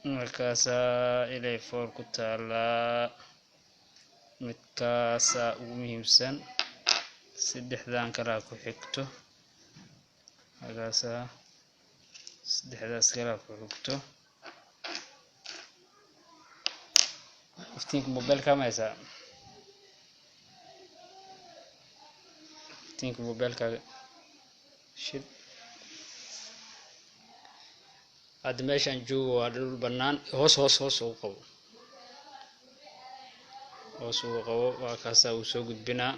Markaasaa ilay foor ku taalaa, midkaasaa ugu muhiimsan, saddexdan kalaa ku xigto. Markaasaa saddexdaas kalaa ku xigto. Iftiinka mobilka ma haysaa? Iftiinka mobilkaaga shid. Hadda meeshaan joogo waa dhul bannaan. Hoos hoos hoos ugu qabo, hoos ugu qabo. Waa kaasaa, uu soo gudbinaa.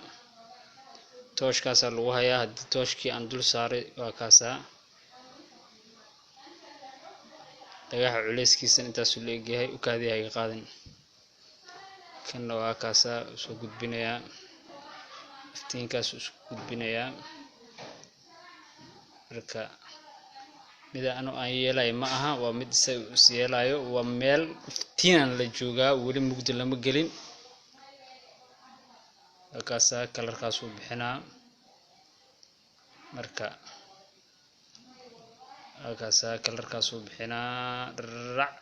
Tooshkaasaa lagu hayaa. Haddii tooshkii aan dul saaray, waa kaasaa dhagaxa culeyskiisa intaasuu la egyahay. U kaadiya, iga qaadin. Kanna waa kaasaa, soo gudbinayaa iftiinkaasuu isku gudbinayaa. Marka mida anu aan yeelayo ma aha, waa mid isaga is yeelayo. Waa meel iftiinaan la joogaa, weli mugdi lama gelin. Markaasaa kalarkaasuu bixinaa. Marka halkaasaa kalarkaasuu bixinaa. Rac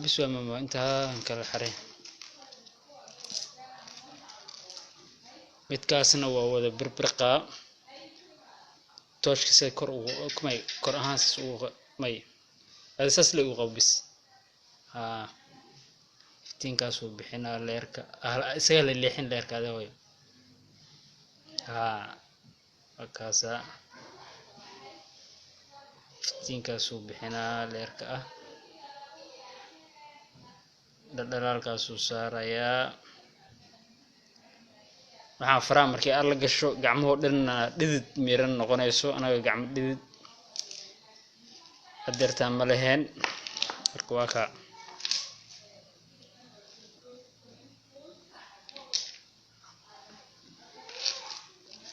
bis waa mama intaan kala xaray. Midkaasna waa wada birbirqaa. Tooshka sida kor ugu may, kor ahaan saas ugu may, adi saas le ugu qabo bis. Haa, iftiinkaasuu bixinaa leerka, isaga la leexin leerka adi hooyo. Haa, markaasaa iftiinkaasuu bixinaa leerka ah, dhaldhalaalkaasuu saarayaa. Waxaan faraha markii aad la gasho gacmahoo dhanna dhidid miiran noqonayso. Anaga gacmo dhidid hadeertaan ma leheen. Marka waa kaa.